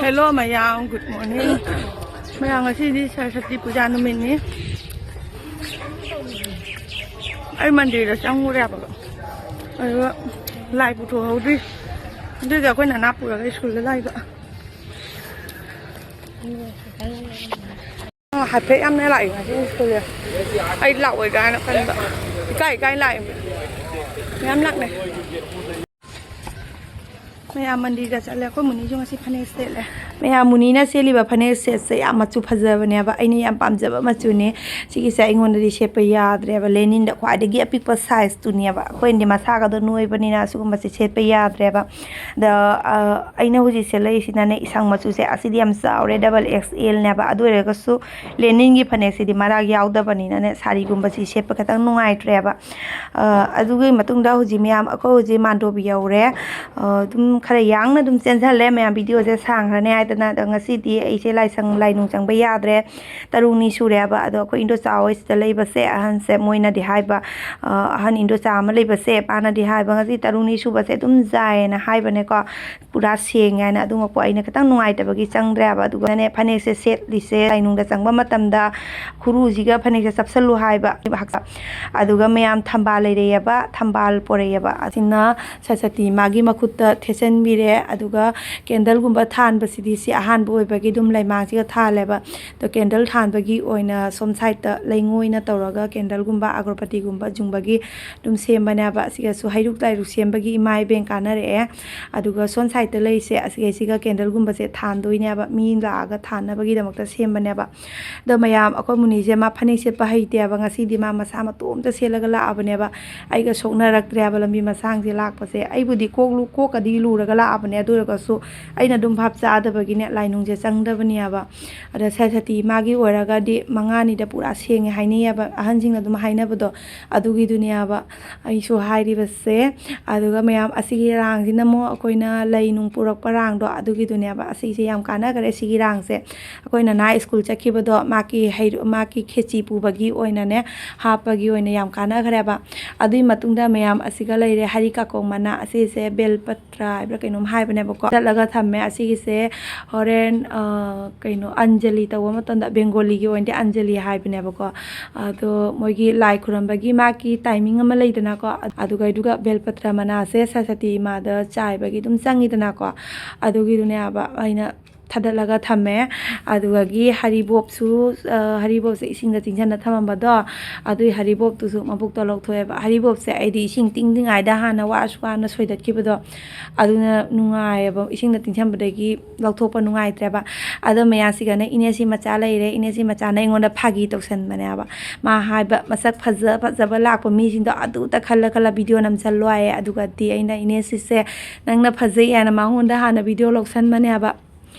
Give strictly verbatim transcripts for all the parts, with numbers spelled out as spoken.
Hello ꯃꯌꯥꯝ, good morning. ꯃꯌꯥꯝ, ꯉꯁꯤꯗꯤ ꯁꯔꯁꯇꯤ ꯄꯨꯖꯥ ꯅꯨꯃꯤꯠꯅꯤ꯫ ꯑꯩ ꯃꯟꯗꯤꯔꯗ ꯆꯪꯉꯨꯔꯦꯕ, ꯑꯗꯨꯒ ꯂꯥꯏ ꯄꯨꯊꯣꯛꯍꯧꯗ꯭ꯔꯤ꯫ ꯑꯗꯨꯏꯗꯤ ꯑꯩꯈꯣꯏ ꯅꯅꯥ ꯄꯨꯔꯒ ꯁ꯭ꯀꯨꯜꯗ ꯂꯥꯛꯏꯕ꯫ ꯑ, ꯍꯥꯏꯐꯦꯠ ꯌꯥꯝꯅ ꯂꯥꯛꯏ ꯉꯁꯤ ꯁ꯭ꯀꯨꯜꯁꯦ꯫ ꯑꯩ ꯂꯥꯛꯑꯣꯏꯗ꯭ꯔꯥ ꯍꯥꯏꯅ ꯈꯟꯕ꯫ ꯏꯀꯥꯏ ꯏꯀꯥꯏ ꯂꯥꯛꯏ꯫ ꯃꯌꯥꯝ ꯂꯥꯛꯅꯩ꯫ ꯃꯌꯥꯝ ꯃꯟꯗꯤꯔꯒ ꯆꯠꯂꯦ꯫ ꯑꯩꯈꯣꯏ ꯃꯨꯅꯤꯁꯨ ꯉꯁꯤ ꯐꯅꯦꯛ ꯁꯦꯠꯂꯦ꯫ ꯃꯌꯥꯝ ꯃꯨꯅꯤꯅ ꯁꯦꯠꯂꯤꯕ ꯐꯅꯦꯛ ꯁꯦꯠꯁꯦ ꯌꯥꯝ ꯃꯆꯨ ꯐꯖꯕꯅꯦꯕ꯫ ꯑꯩꯅ ꯌꯥꯝ ꯄꯥꯝꯖꯕ ꯃꯆꯨꯅꯦ꯫ ꯁꯤꯒꯤꯁꯦ ꯑꯩꯉꯣꯟꯗꯗꯤ ꯁꯦꯠꯄ ꯌꯥꯗ꯭ꯔꯦꯕ꯫ ꯂꯦꯅꯤꯟꯗ ꯈ꯭ꯋꯥꯏꯗꯒꯤ ꯑꯄꯤꯛꯄ ꯁꯥꯏꯖꯇꯨꯅꯦꯕ꯫ ꯑꯩꯈꯣꯏꯅꯗꯤ ꯃꯁꯥꯒꯗꯣ ꯅꯣꯏꯕꯅꯤꯅ ꯑꯁꯤꯒꯨꯝꯕꯁꯦ ꯁꯦꯠꯄ ꯌꯥꯗ꯭ꯔꯦꯕ꯫ ꯑꯗ, ꯑ, ꯑꯩꯅ ꯍꯧꯖꯤꯛ ꯁꯦꯠꯂꯛꯏꯁꯤꯅꯅꯦ, ꯏꯁꯪ ꯃꯆꯨꯁꯦ꯫ ꯑꯁꯤꯗꯤ ꯌꯥꯝ ꯆꯥꯎꯔꯦ, ꯗꯕꯜ ꯑꯦꯛꯁ ꯑꯦꯜꯅꯦꯕ꯫ ꯑꯗꯨ ꯑꯣꯏꯔꯒꯁꯨ ꯂꯦꯅꯤꯟꯒꯤ ꯐꯅꯦꯛꯁꯤꯗꯤ ꯃꯔꯥꯛ ꯌꯥꯎꯗꯕꯅꯤꯅꯅꯦ, ꯁꯥꯔꯤꯒꯨꯝꯕꯁꯤ ꯁꯦꯠꯄ ꯈꯤꯇꯪ ꯅꯨꯡꯉꯥꯏꯇ꯭ꯔꯦꯕ꯫ ꯑ, ꯑꯗꯨꯒꯤ ꯃꯇꯨꯡꯗ ꯍꯧꯖꯤꯛ ꯃꯌꯥꯝ, ꯑꯩꯈꯣꯏ ꯍꯧꯖꯤꯛ ꯃꯥꯟꯗꯣꯕꯤ ꯌꯧꯔꯦ꯫ ꯑ, ꯑꯗꯨꯝ ꯈꯔ ꯌꯥꯡꯅ ꯑꯗꯨꯝ ꯆꯦꯟꯁꯤꯜꯂꯦ꯫ ꯃꯌꯥꯝ ꯚꯤꯗꯤꯑꯣꯁꯦ ꯁꯥꯡꯈ꯭ꯔꯅꯤ ꯍꯥꯏꯗꯅ꯫ ꯑꯗꯣ ꯉꯁꯤꯗꯤ ꯑꯩꯁꯦ ꯂꯥꯏꯁꯪ ꯂꯥꯏꯅꯨꯡ ꯆꯪꯕ ꯌꯥꯗ꯭ꯔꯦ꯫ ꯇꯔꯨꯛꯅꯤ ꯁꯨꯔꯦꯕ꯫ ꯑꯗꯣ ꯑꯩꯈꯣꯏ ꯏꯟꯗꯣꯆꯥ ꯍꯣꯏ ꯁꯤꯗ ꯂꯩꯕꯁꯦ, ꯑꯍꯟꯁꯦ, ꯃꯣꯏꯅꯗꯤ ꯍꯥꯏꯕ, ꯑ, ꯑꯍꯟ ꯏꯟꯗꯣꯆꯥ ꯑꯃ ꯂꯩꯕꯁꯦ, ꯃꯥꯅꯗꯤ ꯍꯥꯏꯕ, "ꯉꯁꯤ ꯇꯔꯨꯛꯅꯤ ꯁꯨꯕꯁꯦ ꯑꯗꯨꯝ ꯌꯥꯏꯌꯦꯅ" ꯍꯥꯏꯕꯅꯦꯀꯣ꯫ ꯄꯨꯔꯥ ꯁꯦꯡꯉꯦ ꯍꯥꯏꯅ꯫ ꯑꯗꯨꯃꯛꯄꯨ ꯑꯩꯅ ꯈꯤꯇꯪ ꯅꯨꯡꯉꯥꯏꯇꯕꯒꯤ ꯆꯪꯗ꯭ꯔꯦꯕ꯫ ꯑꯗꯨꯒꯅꯦ, ꯐꯅꯦꯛꯁꯦ ꯁꯦꯠꯂꯤꯁꯦ ꯂꯥꯏꯅꯨꯡꯗ ꯆꯪꯕ ꯃꯇꯝꯗ ꯈꯨꯔꯨꯁꯤꯒ ꯐꯅꯦꯛꯁꯦ ꯆꯞꯁꯜꯂꯨ ꯍꯥꯏꯕ꯫ ꯑꯗꯨꯒ ꯃꯌꯥꯝ ꯊꯝꯕꯥꯜ ꯂꯩꯔꯛꯑꯦꯕ, ꯊꯝꯕꯥꯜ ꯄꯣꯔꯛꯑꯦꯕ꯫ ꯑꯁꯤꯅ ꯁꯔꯁꯇꯤ ꯃꯥꯒꯤ ꯃꯈꯨꯠꯇ ꯊꯦꯠꯆꯟꯕꯤꯔꯦ꯫ ꯑꯗꯨꯒ ꯀꯦꯟꯗꯜꯒꯨꯝꯕ ꯊꯥꯟꯕꯁꯤꯗꯤ ꯁꯤ ꯑꯍꯥꯟꯕ ꯑꯣꯏꯕꯒꯤ ꯑꯗꯨꯝ ꯂꯩꯃꯥꯡꯁꯤꯒ ꯊꯥꯜꯂꯦꯕ꯫ ꯑꯗꯣ ꯀꯦꯟꯗꯜ ꯊꯥꯟꯕꯒꯤ ꯑꯣꯏꯅ ꯁꯣꯝ ꯁꯥꯏꯠꯇ ꯂꯩꯉꯣꯏꯅ ꯇꯧꯔꯒ ꯀꯦꯟꯗꯜꯒꯨꯝꯕ, ꯑꯒꯔꯕꯇꯤꯒꯨꯝꯕ ꯌꯨꯡꯕꯒꯤ ꯑꯗꯨꯝ ꯁꯦꯝꯕꯅꯦꯕ꯫ ꯑꯁꯤꯒꯁꯨ ꯍꯩꯔꯨꯛ ꯂꯥꯏꯔꯨꯛ ꯁꯦꯝꯕꯒꯤ ꯏꯃꯥ ꯏꯕꯦꯟ ꯀꯥꯟꯅꯔꯛꯑꯦ꯫ ꯑꯗꯨꯒ ꯁꯣꯝ ꯁꯥꯏꯠꯇ ꯂꯩꯁꯦ, ꯑꯁꯤꯒꯩꯁꯤꯒ ꯀꯦꯟꯗꯜꯒꯨꯝꯕꯁꯦ ꯊꯥꯟꯗꯣꯏꯅꯦꯕ, ꯃꯤ ꯂꯥꯛꯑꯒ ꯊꯥꯟꯅꯕꯒꯤꯗꯃꯛꯇ ꯁꯦꯝꯕꯅꯦꯕ꯫ ꯑꯗꯣ ꯃꯌꯥꯝ, ꯑꯩꯈꯣꯏ ꯃꯨꯅꯤꯁꯦ ꯃꯥ ꯐꯅꯦꯛ ꯁꯦꯠꯄ ꯍꯩꯇꯦꯕ꯫ ꯉꯁꯤꯗꯤ ꯃꯥ ꯃꯁꯥ ꯃꯇꯣꯝꯇ ꯁꯦꯠꯂꯒ ꯂꯥꯛꯑꯕꯅꯦꯕ꯫ ꯑꯩꯒ ꯁꯣꯛꯅꯔꯛꯇ꯭ꯔꯦꯕ ꯂꯝꯕꯤ ꯃꯁꯥꯡꯁꯦ ꯂꯥꯛꯄꯁꯦ꯫ ꯑꯩꯕꯨꯗꯤ ꯀꯣꯛ ꯂꯨ-, ꯀꯣꯛꯀꯗꯤ ꯂꯨꯔꯒ ꯂꯥꯛꯑꯕꯅꯦ꯫ ꯑꯗꯨ ꯑꯣꯏꯔꯒꯁꯨ ꯑꯩꯅ ꯑꯗꯨꯝ ꯚꯥꯞ ꯆꯥꯗꯕꯒꯤꯅꯦ, ꯂꯥꯏꯅꯨꯡꯁꯦ ꯆꯪꯗꯕꯅꯦꯕ꯫ ꯑꯗ ꯁꯔꯁꯇꯤ ꯃꯥꯒꯤ ꯑꯣꯏꯔꯒꯗꯤ ꯃꯉꯥꯅꯤꯗ ꯄꯨꯔꯥ ꯁꯦꯡꯉꯦ ꯍꯥꯏꯅꯩꯌꯦꯕ, ꯑꯍꯟꯁꯤꯡꯅ ꯑꯗꯨꯝ ꯍꯥꯏꯅꯕꯗꯣ꯫ ꯑꯗꯨꯒꯤꯗꯨꯅꯦꯕ ꯑꯩꯁꯨ ꯍꯥꯏꯔꯤꯕꯁꯦ꯫ ꯑꯗꯨꯒ ꯃꯌꯥꯝ, ꯑꯁꯤꯒꯤ ꯔꯥꯡꯁꯤꯅ ꯑꯃꯨꯛ ꯑꯩꯈꯣꯏꯅ ꯂꯩ ꯅꯨꯡ ꯄꯨꯔꯛꯄ ꯔꯥꯡꯗꯣ, ꯑꯗꯨꯒꯤꯗꯨꯅꯦꯕ꯫ ꯑꯁꯤꯁꯦ ꯌꯥꯝ ꯀꯥꯟꯅꯈꯔꯦ, ꯁꯤꯒꯤ ꯔꯥꯡꯁꯦ꯫ ꯑꯩꯈꯣꯏ ꯅꯅꯥ ꯁ꯭ꯀꯨꯜ ꯆꯠꯈꯤꯕꯗꯣ, ꯃꯥꯒꯤ ꯍꯩꯔꯨ-, ꯃꯥꯒꯤ ꯈꯦꯆꯤ ꯄꯨꯕꯒꯤ ꯑꯣꯏꯅꯅꯦ, ꯍꯥꯞꯄꯒꯤ ꯑꯣꯏꯅ ꯌꯥꯝ ꯀꯥꯟꯅꯈ꯭ꯔꯦꯕ꯫ ꯑꯗꯨꯒꯤ ꯃꯇꯨꯡꯗ ꯃꯌꯥꯝ, ꯑꯁꯤꯒ ꯂꯩꯔꯦ ꯍꯔꯤ ꯀꯥꯀꯣꯡ ꯃꯅꯥ꯫ ꯑꯁꯤꯁꯦ ꯕꯦꯜꯄꯇ꯭ꯔ ꯀꯩꯅꯣꯝ ꯍꯥꯏꯕꯅꯦꯕꯀꯣ, ꯆꯠꯂꯒ ꯊꯝꯃꯦ꯫ ꯑꯁꯤꯒꯤꯁꯦ ꯍꯣꯔꯦꯟ, ꯑ, ꯀꯩꯅꯣ, ꯑꯟꯖꯂꯤ ꯇꯧꯕ ꯃꯇꯝꯗ, ꯕꯦꯡꯒꯣꯂꯤꯒꯤ ꯑꯣꯏꯅꯗꯤ ꯑꯟꯖꯂꯤ ꯍꯥꯏꯕꯅꯦꯕꯀꯣ, ꯑꯗꯣ ꯃꯣꯏꯒꯤ ꯂꯥꯏ ꯈꯨꯔꯝꯕꯒꯤ ꯃꯥꯒꯤ ꯇꯥꯏꯃꯤꯡ ꯑꯃ ꯂꯩꯗꯅꯀꯣ, ꯑꯗꯨꯒ, ꯑꯗꯨꯒ ꯕꯦꯜꯄꯇ꯭ꯔ ꯃꯅꯥꯁꯦ ꯁꯔꯁꯇꯤ ꯏꯃꯥꯗ ꯆꯥꯏꯕꯒꯤ ꯑꯗꯨꯝ ꯆꯪꯉꯤꯗꯅꯀꯣ, ꯑꯗꯨꯒꯤꯗꯨꯅꯦꯕ ꯑꯩꯅ ꯊꯥꯗꯠꯂꯒ ꯊꯝꯃꯦ꯫ ꯑꯗꯨꯗꯒꯤ ꯍꯔꯤꯕꯣꯞꯁꯨ, ꯑ, ꯍꯔꯤꯕꯣꯞꯁꯦ ꯏꯁꯤꯡꯗ ꯇꯤꯡꯁꯤꯟꯅ ꯊꯝꯃꯝꯕꯗꯣ, ꯑꯗꯨꯒꯤ ꯍꯔꯤꯕꯣꯞꯇꯨꯁꯨ ꯃꯕꯨꯛꯇꯣ ꯂꯧꯊꯣꯛꯑꯦꯕ꯫ ꯍꯔꯤꯕꯣꯞꯁꯦ ꯑꯩꯗꯤ ꯏꯁꯤꯡ ꯇꯤꯡꯗ꯭ꯔꯤꯉꯩꯗ ꯍꯥꯟꯅ ꯋꯥꯔꯁꯨ ꯋꯥꯅ ꯁꯣꯏꯗꯠꯈꯤꯕꯗꯣ, ꯑꯗꯨꯅ ꯅꯨꯡꯉꯥꯏꯌꯦꯕ, ꯏꯁꯤꯡꯗ ꯇꯤꯡꯁꯟꯕꯗꯒꯤ ꯂꯧꯊꯣꯛꯄ ꯅꯨꯡꯉꯥꯏꯇ꯭ꯔꯦꯕ꯫ ꯑꯗꯣ ꯃꯌꯥꯁꯤꯒꯅ ꯏꯅꯦꯁꯤ ꯃꯆꯥ ꯂꯩꯔꯦ, ꯏꯅꯦꯁꯤ ꯃꯆꯥꯅ ꯑꯩꯉꯣꯟꯗ ꯐꯥꯒꯤ ꯇꯧꯁꯟꯕꯅꯦꯕ꯫ ꯃꯥ ꯍꯥꯏꯕ, "ꯃꯁꯛ ꯐꯖ ꯐꯖꯕ ꯂꯥꯛꯄ ꯃꯤꯁꯤꯡꯗꯣ ꯑꯗꯨꯇ ꯈꯜꯂ ꯈꯜꯂ ꯚꯤꯗꯤꯑꯣ ꯅꯝꯁꯜꯂꯣ" ꯍꯥꯏꯌꯦ꯫ ꯑꯗꯨꯒꯗꯤ ꯑꯩꯅ ꯏꯅꯦꯁꯤꯁꯦ, "ꯅꯪꯅ ꯐꯖꯩ" ꯍꯥꯏꯅ ꯃꯉꯣꯟꯗ ꯍꯥꯟꯅ ꯚꯤꯗꯤꯑꯣ ꯂꯧꯁꯟꯕꯅꯦꯕ꯫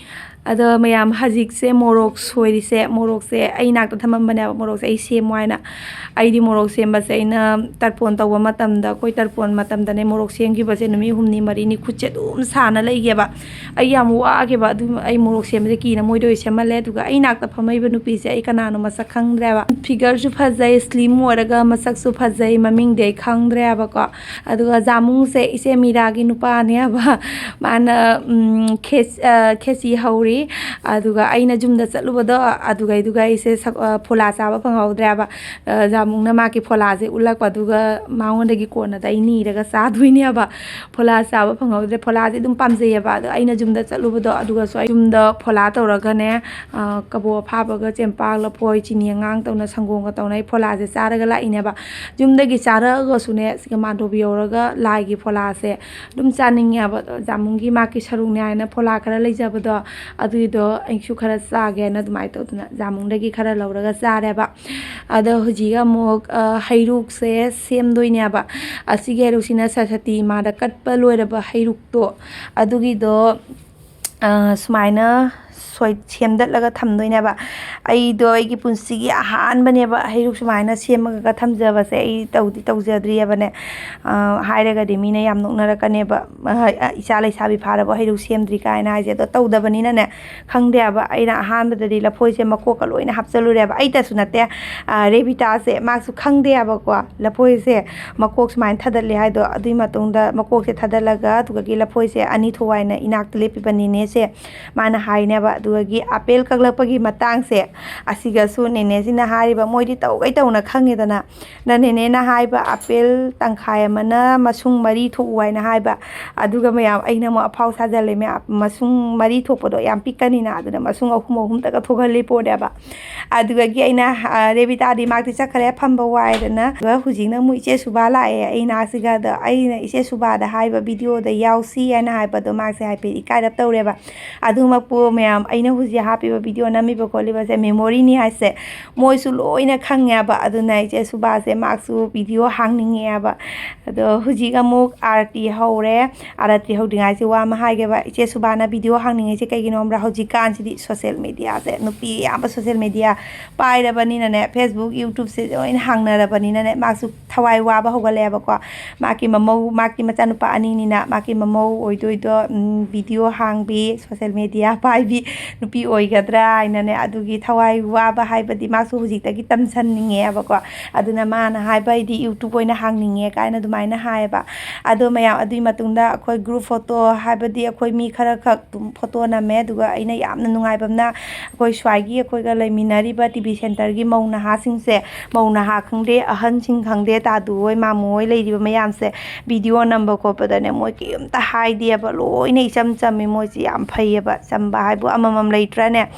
ꯑꯗꯣ ꯃꯌꯥꯝ, ꯍꯧꯖꯤꯛꯁꯦ ꯃꯣꯔꯣꯛ ꯁꯣꯏꯔꯤꯁꯦ, ꯃꯣꯔꯣꯛꯁꯦ ꯑꯩ ꯏꯅꯥꯛꯇ ꯊꯝꯃꯝꯕꯅꯦꯕ, ꯃꯣꯔꯣꯛꯁꯦ ꯑꯩ ꯁꯦꯝꯃꯣ ꯍꯥꯏꯅ꯫ ꯑꯩꯗꯤ ꯃꯣꯔꯣꯛ ꯁꯦꯝꯕꯁꯦ ꯑꯩꯅ ꯇꯔꯄꯣꯟ ꯇꯧꯕ ꯃꯇꯝꯗ, ꯑꯩꯈꯣꯏ ꯇꯔꯄꯣꯟ ꯃꯇꯝꯗꯅꯦ ꯃꯣꯔꯣꯛ ꯁꯦꯝꯈꯤꯕꯁꯦ ꯅꯨꯃꯤꯠ ꯍꯨꯝꯅꯤ ꯃꯔꯤꯅꯤ ꯈꯨꯠꯁꯦ ꯑꯗꯨꯝ ꯁꯥꯅ ꯂꯩꯒꯦꯕ꯫ ꯑꯩ ꯌꯥꯝ ꯋꯥꯒꯦꯕ꯫ ꯑꯗꯨ ꯑꯩ ꯃꯣꯔꯣꯛ ꯁꯦꯝꯕꯁꯦ ꯀꯤꯅ ꯃꯣꯏꯗ ꯑꯣꯏ ꯁꯦꯝꯍꯜꯂꯦ꯫ ꯑꯗꯨꯒ ꯑꯩ ꯏꯅꯥꯛꯇ ꯐꯝꯃꯛꯏꯕ ꯅꯨꯄꯤꯁꯦ ꯑꯩ ꯀꯅꯥꯅꯣ ꯃꯁꯛ ꯈꯪꯗ꯭ꯔꯦꯕ꯫ ꯐꯤꯒꯔꯁꯨ ꯐꯖꯩ, ꯁ꯭ꯂꯤꯝ ꯑꯣꯏꯔꯒ ꯃꯁꯛꯁꯨ ꯐꯖꯩ, ꯃꯃꯤꯡꯗꯤ ꯑꯩ ꯈꯪꯗ꯭ꯔꯦꯕꯀꯣ꯫ ꯑꯗꯨꯒ ꯖꯥꯃꯨꯡꯁꯦ ꯏꯆꯦ ꯃꯤꯔꯥꯒꯤ ꯅꯨꯄꯥꯅꯦꯕ꯫ ꯃꯥꯅ, ꯎꯝ, ꯈꯦꯆ-, ꯑ, ꯈꯦꯆꯤ ꯍꯧꯔꯤ꯫ ꯑꯗꯨꯒ ꯑꯩꯅ ꯌꯨꯝꯗ ꯆꯠꯂꯨꯕꯗꯣ, ꯑꯗꯨꯒꯩꯗꯨꯒ ꯑꯩꯁꯦ ꯁꯛ-, ꯑ, ꯐꯣꯂꯥ ꯆꯥꯕ ꯐꯪꯍꯧꯗ꯭ꯔꯦꯕ꯫ ꯑ, ꯖꯥꯃꯨꯡꯅ ꯃꯥꯒꯤ ꯐꯣꯂꯥꯁꯦ ꯎꯠꯂꯛꯄ, ꯑꯗꯨꯒ ꯃꯉꯣꯟꯗꯒꯤ ꯀꯣꯟꯅꯗ ꯑꯩ ꯅꯤꯔꯒ ꯆꯥꯗꯣꯏꯅꯦꯕ꯫ ꯐꯣꯂꯥ ꯆꯥꯕ ꯐꯪꯍꯧꯗ꯭ꯔꯦ꯫ ꯐꯣꯂꯥꯁꯦ ꯑꯗꯨꯝ ꯄꯥꯝꯖꯩꯌꯦꯕ꯫ ꯑꯗꯣ ꯑꯩꯅ ꯌꯨꯝꯗ ꯆꯠꯂꯨꯕꯗꯣ, ꯑꯗꯨꯒꯁꯨ ꯑꯩ ꯌꯨꯝꯗ ꯐꯣꯂꯥ ꯇꯧꯔꯒꯅꯦ, ꯑ, ꯀꯕꯣꯛ ꯑꯐꯥꯕꯒ ꯆꯦꯡꯄꯥꯛ ꯂꯐꯣꯏ ꯆꯤꯅꯤ ꯑꯉꯥꯡ ꯇꯧꯅ ꯁꯪꯒꯣꯝꯒ ꯇꯧꯅ ꯑꯩ ꯐꯣꯂꯥꯁꯦ ꯆꯥꯔꯒ ꯂꯥꯛꯏꯅꯦꯕ꯫ ꯌꯨꯝꯗꯒꯤ ꯆꯥꯔꯛꯑꯒꯁꯨꯅꯦ, ꯁꯤꯒ ꯃꯥꯟꯗꯣꯕꯤ ꯌꯧꯔꯒ ꯂꯥꯏꯒꯤ ꯐꯣꯂꯥꯁꯦ ꯑꯗꯨꯝ ꯆꯥꯅꯤꯡꯉꯦꯕ꯫ ꯑꯗꯣ ꯖꯥꯃꯨꯡꯒꯤ ꯃꯥꯒꯤ ꯁꯔꯨꯛꯅꯦ ꯍꯥꯏꯅ ꯐꯣꯂꯥ ꯈꯔ ꯂꯩꯖꯕꯗꯣ, ꯑꯗꯨꯏꯗꯣ ꯑꯩꯁꯨ ꯈꯔ ꯆꯥꯒꯦꯅ ꯑꯗꯨꯃꯥꯏꯅ ꯇꯧꯗꯅ ꯖꯥꯃꯨꯡꯗꯒꯤ ꯈꯔ ꯂꯧꯔꯒ ꯆꯥꯔꯦꯕ꯫ ꯑꯗꯣ ꯍꯧꯖꯤꯛ ꯑꯃꯨꯛ, ꯑ, ꯍꯩꯔꯨꯛꯁꯦ ꯁꯦꯝꯗꯣꯏꯅꯦꯕ꯫ ꯑꯁꯤꯒꯤ ꯍꯩꯔꯨꯛꯁꯤꯅ ꯁꯔꯁꯇꯤ ꯏꯃꯥꯗ ꯀꯠꯄ ꯂꯣꯏꯔꯕ ꯍꯩꯔꯨꯛꯇꯣ, ꯑꯗꯨꯒꯤꯗꯣ, ꯑ, ꯁꯨꯃꯥꯏꯅ ꯁꯣꯏ ꯁꯦꯝꯗꯠꯂꯒ ꯊꯝꯗꯣꯏꯅꯦꯕ꯫ ꯑꯩꯗꯣ ꯑꯩꯒꯤ ꯄꯨꯟꯁꯤꯒꯤ ꯑꯍꯥꯟꯕꯅꯦꯕ ꯍꯩꯔꯨꯛ ꯁꯨꯃꯥꯏꯅ ꯁꯦꯝꯃꯒ ꯊꯝꯖꯕꯁꯦ꯫ ꯑꯩ ꯇꯧꯗꯤ ꯇꯧꯖꯗ꯭ꯔꯤꯑꯕꯅꯦ꯫ ꯑ, ꯍꯥꯏꯔꯒꯗꯤ ꯃꯤꯅ ꯌꯥꯝ ꯅꯣꯛꯅꯔꯛꯀꯅꯦꯕ, "ꯑ, ꯏꯆꯥ ꯂꯩꯁꯥꯕꯤ ꯐꯥꯔꯕꯣ ꯍꯩꯔꯨꯛ ꯁꯦꯝꯗ꯭ꯔꯤ?" ꯀꯥꯏꯅ ꯍꯥꯏꯁꯦ꯫ ꯑꯗꯣ ꯇꯧꯗꯕꯅꯤꯅꯅꯦ, ꯈꯪꯗꯦ ꯍꯥꯏꯕ꯫ ꯑꯩꯅ ꯑꯍꯥꯟꯕꯗꯗꯤ ꯂꯐꯣꯏꯁꯦ ꯃꯀꯣꯛꯀ ꯂꯣꯏꯅ ꯍꯥꯞꯆꯜꯂꯨꯔꯦꯕ꯫ ꯑꯩꯇꯁꯨ ꯅꯠꯇꯦ, ꯑ, ꯔꯦꯕꯤꯇꯥꯁꯦ, ꯃꯥꯁꯨ ꯈꯪꯗꯦ ꯍꯥꯏꯕꯀꯣ, ꯂꯐꯣꯏꯁꯦ ꯃꯀꯣꯛ ꯁꯨꯃꯥꯏꯅ ꯊꯥꯗꯠꯂꯦ ꯍꯥꯏꯗꯣ꯫ ꯑꯗꯨꯒꯤ ꯃꯇꯨꯡꯗ ꯃꯀꯣꯛꯁꯦ ꯊꯥꯗꯠꯂꯒ, ꯑꯗꯨꯗꯒꯤ ꯂꯐꯣꯏꯁꯦ ꯑꯅꯤ ꯊꯣꯛ ꯍꯥꯏꯅ ꯏꯅꯥꯛꯇ ꯂꯦꯞꯄꯤꯕ ꯅꯦꯅꯦꯁꯦ, ꯃꯥꯅ ꯍꯥꯏꯅꯦꯕ꯫ ꯑꯗꯨꯗꯒꯤ ꯑꯥꯄꯦꯜ ꯀꯛꯂꯛꯄꯒꯤ ꯃꯇꯥꯡꯁꯦ, ꯑꯁꯤꯒꯁꯨ ꯅꯦꯅꯦꯁꯤꯅ ꯍꯥꯏꯔꯤꯕ, ꯃꯣꯏꯗꯤ ꯇꯧꯒꯩ ꯇꯧꯅ ꯈꯪꯉꯦꯗꯅ꯫ ꯅ ꯅꯦꯅꯦꯅ ꯍꯥꯏꯕ, ꯑꯥꯄꯦꯜ ꯇꯪꯈꯥꯏ ꯑꯃꯅ ꯃꯁꯨꯡ ꯃꯔꯤ ꯊꯣꯛꯎ ꯍꯥꯏꯅ ꯍꯥꯏꯕ꯫ ꯑꯗꯨꯒ ꯃꯌꯥꯝ, ꯑꯩꯅ ꯑꯃꯨꯛ ꯑꯐꯥꯎ ꯁꯥꯖꯜꯂꯦ, ꯃꯌꯥꯝ, ꯃꯁꯨꯡ ꯃꯔꯤ ꯊꯣꯛꯄꯗꯣ ꯌꯥꯝ ꯄꯤꯛꯀꯅꯤꯅ, ꯑꯗꯨꯅ ꯃꯁꯨꯡ ꯑꯍꯨꯝ ꯑꯍꯨꯝꯇꯒ ꯊꯣꯛꯍꯜꯂꯤ ꯄꯣꯠꯅꯦꯕ꯫ ꯑꯗꯨꯗꯒꯤ ꯑꯩꯅ, ꯑ, "ꯔꯦꯕꯤꯇꯥꯗꯤ ꯃꯥꯛꯇꯤ ꯆꯠꯈ꯭ꯔꯦ, ꯐꯝꯕ ꯋꯥꯏꯗꯅ"꯫ ꯑꯗꯨꯒ ꯍꯧꯖꯤꯛꯅ ꯑꯃꯨꯛ ꯏꯆꯦ ꯁꯨꯕꯥ ꯂꯥꯛꯑꯦ꯫ ꯑꯩꯅ ꯑꯁꯤꯒ, ꯑꯗ ꯑꯩꯅ ꯏꯆꯦ ꯁꯨꯕꯥꯗ ꯍꯥꯏꯕ ꯚꯤꯗꯤꯑꯣꯗ ꯌꯥꯎꯁꯤ ꯍꯥꯏꯅ ꯍꯥꯏꯕꯗꯣ ꯃꯥꯁꯦ ꯍꯥꯏꯐꯦꯠ ꯏꯀꯥꯏꯔꯞ ꯇꯧꯔꯦꯕ꯫ ꯑꯗꯨꯃꯛꯄꯨ ꯃꯌꯥꯝ, ꯑꯩꯅ ꯍꯧꯖꯤꯛ ꯍꯥꯞꯄꯤꯕ ꯚꯤꯗꯤꯑꯣ ꯅꯝꯃꯤꯕ ꯈꯣꯠꯂꯤꯕꯁꯦ ꯃꯦꯃꯣꯔꯤꯅꯤ ꯍꯥꯏꯁꯦ ꯃꯣꯏꯁꯨ ꯂꯣꯏꯅ ꯈꯪꯉꯦꯕ꯫ ꯑꯗꯨꯅ ꯏꯆꯦ ꯁꯨꯕꯥꯁꯦ ꯃꯥꯛꯁꯨ ꯚꯤꯗꯤꯑꯣ ꯍꯥꯡꯅꯤꯡꯉꯦꯕ꯫ ꯑꯗꯣ ꯍꯧꯖꯤꯛ ꯑꯃꯨꯛ ꯑꯥꯔꯇꯤ ꯍꯧꯔꯦ꯫ ꯑꯥꯔꯇꯤ ꯍꯧꯗ꯭ꯔꯤꯉꯩꯁꯦ ꯋꯥ ꯑꯃ ꯍꯥꯏꯒꯦꯕ꯫ ꯏꯆꯦ ꯁꯨꯕꯥꯅ ꯚꯤꯗꯤꯑꯣ ꯍꯥꯡꯅꯤꯡꯉꯤꯁꯦ ꯀꯩꯒꯤꯅꯣ ꯈꯪꯕ꯭ꯔꯥ? ꯍꯧꯖꯤꯛꯀꯥꯟꯁꯤꯗꯤ ꯁꯣꯁꯦꯜ ꯃꯦꯗꯤꯌꯥꯁꯦ, ꯅꯨꯄꯤ ꯑꯌꯥꯝꯕ ꯁꯣꯁꯦꯜ ꯃꯦꯗꯤꯌꯥ ꯄꯥꯏꯔꯕꯅꯤꯅꯅꯦ, Facebook, YouTubeꯁꯦ ꯂꯣꯏꯅ ꯍꯥꯡꯅꯔꯕꯅꯤꯅꯅꯦ, ꯃꯥꯁꯨ ꯊꯋꯥꯏ ꯋꯥꯕ ꯍꯧꯒꯠꯂꯛꯑꯦꯕꯀꯣ꯫ ꯃꯥꯒꯤ ꯃꯃꯧ, ꯃꯥꯒꯤ ꯃꯆꯥꯅꯨꯄꯥ ꯑꯅꯤꯅꯤꯅ, ꯃꯥꯒꯤ ꯃꯃꯧ ꯑꯣꯏꯗꯣꯏꯗꯣ, ꯎꯝ, ꯚꯤꯗꯤꯑꯣ ꯍꯥꯡꯕꯤ, ꯁꯣꯁꯦꯜ ꯃꯦꯗꯤꯌꯥ ꯄꯥꯏꯕꯤ ꯅꯨꯄꯤ ꯑꯣꯏꯒꯗ꯭ꯔꯥ ꯍꯥꯏꯅꯅꯦ, ꯑꯗꯨꯒꯤ ꯊꯋꯥꯏ ꯋꯥꯕ ꯍꯥꯏꯕꯗꯤ ꯃꯥꯁꯨ ꯍꯧꯖꯤꯛꯇꯒꯤ ꯇꯝꯁꯟꯅꯤꯡꯉꯦꯕꯀꯣ꯫ ꯑꯗꯨꯅ ꯃꯥꯅ ꯍꯥꯏꯕ, "ꯑꯩꯗꯤ YouTube ꯑꯣꯏꯅ ꯍꯥꯡꯅꯤꯡꯉꯦ" ꯀꯥꯏꯅ ꯑꯗꯨꯃꯥꯏꯅ ꯍꯥꯏꯌꯦꯕ꯫ ꯑꯗꯣ ꯃꯌꯥꯝ, ꯑꯗꯨꯒꯤ ꯃꯇꯨꯡꯗ ꯑꯩꯈꯣꯏ group photo, ꯍꯥꯏꯕꯗꯤ ꯑꯩꯈꯣꯏ ꯃꯤ ꯈꯔ ꯈꯛ ꯑꯗꯨꯝ ꯐꯣꯇꯣ ꯅꯝꯃꯦ꯫ ꯑꯗꯨꯒ ꯑꯩꯅ ꯌꯥꯝꯅ ꯅꯨꯡꯉꯥꯏꯕ ꯑꯃꯅ, ꯑꯩꯈꯣꯏ ꯁ꯭ꯋꯥꯏꯒꯤ ꯑꯩꯈꯣꯏꯒ ꯂꯩꯃꯤꯟꯅꯔꯤꯕ ꯇꯤ ꯕꯤ ꯁꯦꯟꯇꯔꯒꯤ ꯃꯧ ꯅꯍꯥꯁꯤꯡꯁꯦ, ꯃꯧ ꯅꯍꯥ ꯈꯪꯗꯦ, ꯑꯍꯟꯁꯤꯡ ꯈꯪꯗꯦ, ꯇꯥꯗꯨ ꯍꯣꯏ, ꯃꯥꯃꯨ ꯍꯣꯏ ꯂꯩꯔꯤꯕ ꯃꯌꯥꯝꯁꯦ, ꯚꯤꯗꯤꯑꯣ ꯅꯝꯕ ꯈꯣꯠꯄꯗꯅꯦ, ꯃꯣꯏ ꯀꯩꯝꯇ ꯍꯥꯏꯗꯦꯕ, ꯂꯣꯏꯅ ꯏꯆꯝ ꯆꯝꯃꯤ꯫ ꯃꯣꯏꯁꯦ ꯌꯥꯝ ꯐꯩꯌꯦꯕ, ꯆꯝꯕ ꯍꯥꯏꯕꯨ ꯑꯃꯃꯝ ꯂꯩꯇ꯭ꯔꯅꯦ?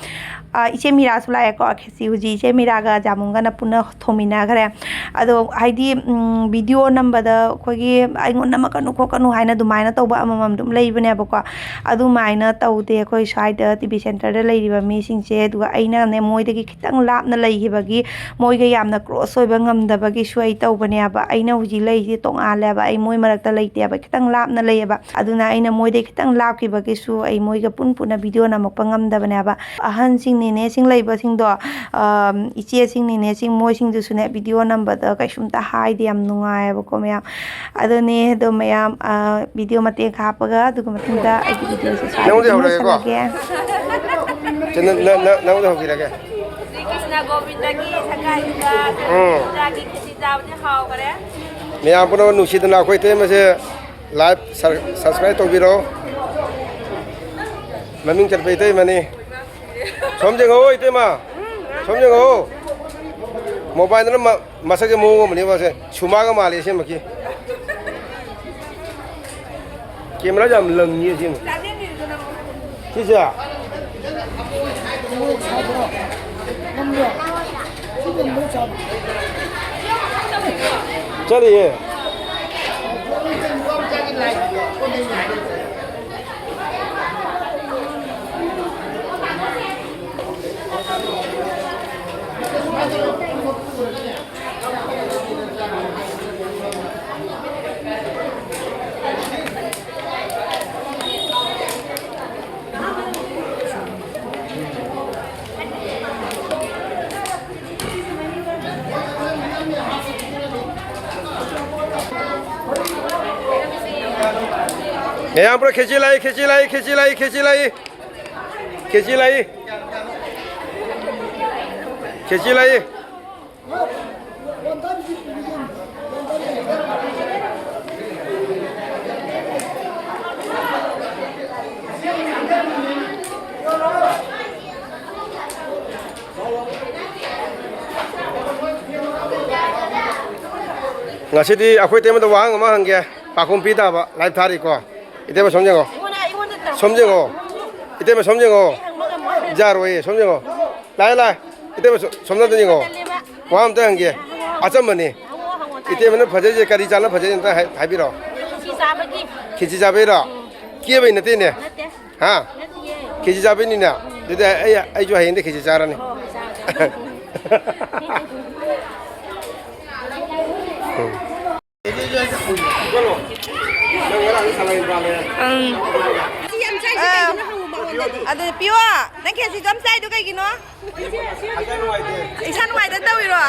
ꯑ, ꯏꯆꯦ ꯃꯤꯔꯥꯁꯨ ꯂꯥꯛꯑꯦꯀꯣ꯫ ꯈꯦꯆꯤ ꯍꯧꯖꯤꯛ ꯏꯆꯦ ꯃꯤꯔꯥꯒ ꯖꯥꯃꯨꯟꯒꯅ ꯄꯨꯟꯅ ꯊꯣꯡꯃꯤꯟꯅꯈ꯭ꯔꯦ꯫ ꯑꯗꯣ ꯍꯥꯏꯗꯤ, ꯎꯝ, ꯚꯤꯗꯤꯑꯣ ꯅꯝꯕꯗ ꯑꯩꯈꯣꯏꯒꯤ "ꯑꯩꯉꯣꯟꯗ ꯅꯝꯃꯛꯀꯅꯨ ꯈꯣꯠꯀꯅꯨ" ꯍꯥꯏꯅ ꯑꯗꯨꯃꯥꯏꯅ ꯇꯧꯕ ꯑꯃꯃꯝ ꯑꯗꯨꯝ ꯂꯩꯕꯅꯦꯕꯀꯣ꯫ ꯑꯗꯨꯃꯥꯏꯅ ꯇꯧꯗꯦ꯫ ꯑꯩꯈꯣꯏ ꯁ꯭ꯋꯥꯏꯗ ꯇꯤ ꯚꯤ ꯁꯦꯟꯇꯔꯗ ꯂꯩꯔꯤꯕ ꯃꯤꯁꯤꯡꯁꯦ, ꯑꯗꯨꯒ ꯑꯩꯅꯅꯦ ꯃꯣꯏꯗꯒꯤ ꯈꯤꯇꯪ ꯂꯥꯞꯅ ꯂꯩꯈꯤꯕꯒꯤ, ꯃꯣꯏꯒ ꯌꯥꯝꯅ ꯀ꯭ꯂꯣꯁ ꯑꯣꯏꯕ ꯉꯝꯗꯕꯒꯤꯁꯨ ꯑꯩ ꯇꯧꯕꯅꯦꯕ꯫ ꯑꯩꯅ ꯍꯧꯖꯤꯛ ꯂꯩꯔꯤꯁꯦ ꯇꯣꯉꯥꯜꯂꯦꯕ, ꯑꯩ ꯃꯣꯏ ꯃꯔꯛꯇ ꯂꯩꯇꯦꯕ, ꯈꯤꯇꯪ ꯂꯥꯞꯅ ꯂꯩꯌꯦꯕ꯫ ꯑꯗꯨꯅ ꯑꯩꯅ ꯃꯣꯏꯗꯩ ꯈꯤꯇꯪ ꯂꯥꯞꯈꯤꯕꯒꯤꯁꯨ ꯑꯩ ꯃꯣꯏꯒ ꯄꯨꯟ ꯄꯨꯟꯅ ꯚꯤꯗꯤꯑꯣ ꯅꯝꯃꯛꯄ ꯉꯝꯗꯕꯅꯦꯕ꯫ ꯑꯍꯟꯁꯤꯡ, ꯅꯦꯅꯦꯁꯤꯡ ꯂꯩꯕꯁꯤꯡꯗꯣ, ꯑꯝ, ꯏꯆꯦꯁꯤꯡ, ꯅꯦꯅꯦꯁꯤꯡ, ꯃꯣꯏꯁꯤꯡꯗꯨꯁꯨꯅꯦ ꯚꯤꯗꯤꯑꯣ ꯅꯝꯕꯗ ꯀꯩꯁꯨꯝꯇ ꯍꯥꯏꯗꯦ, ꯌꯥꯝ ꯅꯨꯡꯉꯥꯏꯌꯦꯕꯀꯣ ꯃꯌꯥꯝ꯫ ꯑꯗꯨꯅꯦ, ꯑꯗꯣ ꯃꯌꯥꯝ, ꯑ, ꯚꯤꯗꯤꯑꯣ ꯃꯇꯦꯛ ꯍꯥꯞꯄꯒ ꯑꯗꯨꯒ ꯃꯇꯨꯡꯗ ꯑꯩꯒꯤ ꯚꯤꯗꯤꯑꯣꯁꯦ ꯁ꯭ꯋꯥꯏꯗ ꯅꯪꯉꯣꯟꯗꯩ ꯑꯗꯨꯝ ꯍꯧꯔꯒꯦꯀꯣ꯫ ꯂꯣꯏꯁꯤꯜꯂꯒꯦ꯫ ꯆꯦ, ꯅꯪ, ꯅꯪ, ꯅꯪ, ꯅꯪꯉꯣꯟꯗꯩ ꯍꯧꯕꯤꯔꯒꯦ꯫ ꯁ꯭ꯔꯤ ꯀ꯭ꯔꯤꯁꯅ ꯒꯣꯕꯤꯟꯗꯒꯤ ꯁꯒꯥꯏꯗꯨꯗ ꯎꯝ꯫ ꯆꯥꯒꯤ ꯈꯦꯆꯤ ꯆꯥꯕꯗꯤ ꯍꯥꯎꯈꯔꯦ꯫ ꯃꯌꯥꯝ ꯄꯨꯝꯅꯃꯛ ꯅꯨꯡꯁꯤꯗꯅ ꯑꯩꯈꯣꯏ ꯏꯇꯩꯃꯁꯦ live sub-, subscribe ꯇꯧꯕꯤꯔꯣ꯫ ꯃꯃꯤꯡ ꯆꯠꯄ ꯏꯇꯩꯃꯅꯤ꯫ ꯁꯣꯝ ꯌꯦꯡꯉꯣ ꯏꯇꯩꯃ꯫ ꯁꯣꯝ ꯌꯦꯡꯉꯣ꯫ ꯃꯣꯕꯥꯏꯜꯗꯅ ꯃ-, ꯃꯁꯛꯁꯦ ꯃꯑꯣꯡ ꯑꯃꯅꯤ ꯃꯥꯁꯦ꯫ ꯁꯨꯃꯥꯒ ꯃꯥꯜꯂꯤ ꯑꯁꯦꯡꯕꯀꯤ꯫ ꯀꯦꯃꯦꯔꯥ ꯌꯥꯝ ꯂꯪꯉꯤ ꯑꯁꯦꯡꯕ꯫ ꯁꯤꯁꯦ꯫ ꯆꯠꯂꯤꯌꯦ꯫ ꯃꯌꯥꯝ ꯄꯨꯔꯥ ꯈꯦꯆꯤ ꯂꯥꯛꯏ, ꯈꯦꯆꯤ ꯂꯥꯛꯏ, ꯈꯦꯆꯤ ꯂꯥꯛꯏ, ꯈꯦꯆꯤ ꯂꯥꯛꯏ꯫ ꯈꯦꯆꯤ ꯂꯥꯛꯏ꯫ ꯈꯦꯆꯤ ꯂꯥꯛꯏ꯫ ꯉꯁꯤꯗꯤ ꯑꯩꯈꯣꯏ ꯏꯇꯩꯃꯗ ꯋꯥꯍꯪ ꯑꯃ ꯍꯪꯒꯦ꯫ ꯄꯥꯎꯈꯨꯝ ꯄꯤ ꯇꯥꯕ꯫ Live ꯊꯥꯔꯤꯀꯣ꯫ ꯏꯇꯩꯃ ꯁꯣꯝ ꯌꯦꯡꯉꯣ꯫ ꯑꯩꯉꯣꯟꯗ, ꯑꯩꯉꯣꯟꯗ ꯇꯧꯔꯛꯑꯣ꯫ ꯁꯣꯝ ꯌꯦꯡꯉꯣ꯫ ꯏꯇꯩꯃ ꯁꯣꯝ ꯌꯦꯡꯉꯣ꯫ ꯑꯩ ꯍꯪꯕ ꯉꯝꯃꯣꯏ꯫ ꯌꯥꯔꯣꯏꯌꯦ, ꯁꯣꯝ ꯌꯦꯡꯉꯣ꯫ ꯂꯥꯛꯑꯦ, ꯂꯥꯛꯑꯦ꯫ ꯏꯇꯩꯃ, ꯁꯣ-, ꯁꯣꯝꯗ ꯑꯝꯇ ꯌꯦꯡꯉꯣ꯫ ꯋꯥ ꯑꯝꯇ ꯍꯪꯒꯦ꯫ ꯑꯆꯝꯕꯅꯤ꯫ ꯏꯇꯩꯃꯅ ꯐꯖꯩꯁꯦ ꯀꯔꯤ ꯆꯥꯅ ꯐꯖꯩ ꯑꯝꯇ ꯍꯥꯏ-, ꯍꯥꯏꯕꯤꯔꯛꯑꯣ꯫ ꯈꯦꯆꯤ ꯆꯥꯕꯒꯤ꯫ ꯈꯦꯆꯤ ꯆꯥꯕꯩꯔꯣ? ꯎꯝ꯫ ꯀꯦꯕꯩ ꯅꯠꯇꯦꯅꯦ? ꯅꯠꯇꯦ꯫ ꯍꯥ? ꯅꯠꯇꯤꯌꯦ꯫ ꯈꯦꯆꯤ ꯆꯥꯕꯩꯅꯤꯅꯦ? ꯑꯗꯨꯗꯤ ꯑꯩ, ꯑꯩꯁꯨ ꯍꯌꯦꯡꯗꯤ ꯈꯦꯆꯤ ꯆꯥꯔꯅꯤ꯫ ꯍꯣ, ꯍꯣ, ꯆꯥꯔꯣ, ꯆꯥꯔꯣ꯫ ꯎꯝ꯫ ꯎꯝ꯫ ꯑꯥ꯫ ꯑꯗꯨ ꯄꯤꯌꯣ, ꯅꯪ ꯈꯦꯆꯤꯗꯣ ꯌꯥꯝ ꯆꯥꯏꯗꯣ ꯀꯩꯒꯤꯅꯣ? ꯏꯁꯥ ꯅꯨꯡꯉꯥꯏꯇꯦ ꯇꯧꯔꯤꯔꯣ?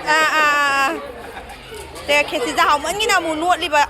ꯑꯥ, ꯑꯥ, ꯑꯥ꯫ ꯁꯦ, ꯈꯦꯆꯤ ꯆꯥ ꯍꯥꯎꯃꯟꯒꯤꯅ ꯑꯃꯨꯛ ꯅꯣꯠꯂꯤꯕ꯫